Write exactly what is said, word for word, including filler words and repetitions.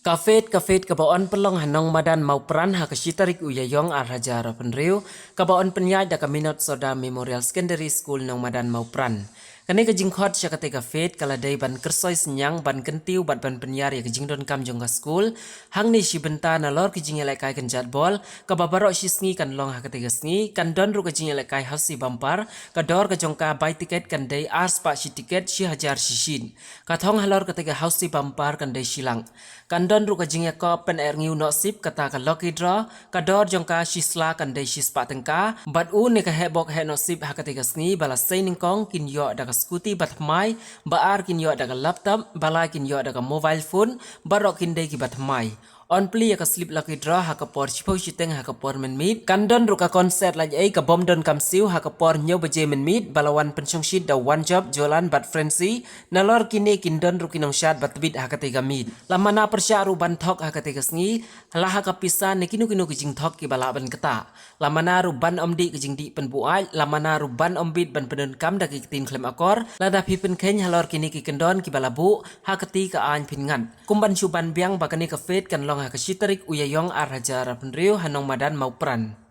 Ka fete, ka fete kaba yn pynlong ha Nongmadan Mawpran ha ka shi tarik u Ïaïong ar hajar arphew hynriew, kaba yn pynïaid da ka Minot Sordar Memorial Secondary School Nongmadan Mawpran. Kane ka jingkhot sha kata ka fete ka la dei ban kyrsoi synñiang, ban kyntiew bad ban pynïar ïa ka jingdonkam jong ka skul. Hangne shi bynta nalor ka jingïalehkai kynjat bol, kaba baroh shi sngi kan long ha kata ka sngi, kan don ruh ka jingïalehkai housie bumper, ka dor ka jong ka bai tiket kan dei ar spah shi tiket, shi hajar shisien. Ka thong halor kata ka housie bumper kan dei shi lak. Kan don ruh ka jingïakob pynrngiew nusip, kata ka lucky draw, ka dor jong ka shi sla kan dei shi spah tyngka, bad u ne ka heh bok heh nusip ha kata ka sngi ba la sei nyngkong kin ïoh da ka scooty bathymmai, ba ar kin ïoh da ka laptop, ba lai kin ïoh da ka mobile phone, baroh kin dei kiba thymmai. Yn plie ïa ka slip lucky draw ha ka por shiphew shiteng ha ka por mynmiet. Kan don ruh ka concert lait ei kabym donkam siew ha ka por hynñiew baje mynmiet, ba la wan pynshongshit da Wanjop, Jolan bad Francie. Nalor kine kin don ruh ki nongshad ba tbit ha kata ka miet. La mana pyrshah ruh ban thok ha kata ka sngi, la ha ka pisa ne kino kino ki jingthok kiba lah ban ktah. La mana ruh ban ym dih ka jingdih pynbuaid, la mana ruh ban ym bit ban pyndonkam da ki ktien khlem akor, lada phi pynkheiñ halor kine ki kyndon kiba la buh, ha kti ka aiñ phin ngat. Kum ban shu ban biang ba kane ka fete kan long ha ka shi tarik u Ïaïong ar hajar arphew hynriew ha Nongmadan Mawpran.